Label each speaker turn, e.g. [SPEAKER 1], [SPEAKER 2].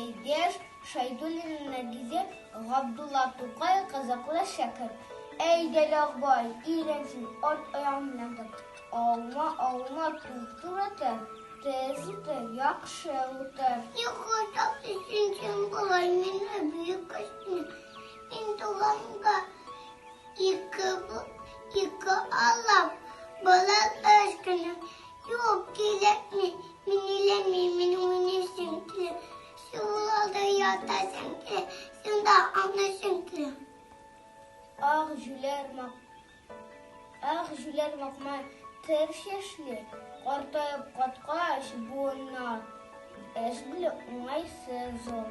[SPEAKER 1] Сәйдәш, Шәйдуллина Нәргизә, Габдулла Тукай, Кызыклы шәкерт. Әйдә, Акбай, өйрән син, арт аягың белән тор. Аума, аума, туп-туры тор, төз утыр, яхшы утыр.
[SPEAKER 2] Йокыда өченче болай мине бөек кешене. Мин туганга ике алам, бала өч кенә. Юк, кирәкми, мин өйләнмим, мин уйныйсым килә. Суларда ятасым килә, шунда аунасым килә.
[SPEAKER 1] Ак җүләр мак Ак җүләр макма тер чәчле, картаеп каткач буыннар, эш белү уңайсыз ул.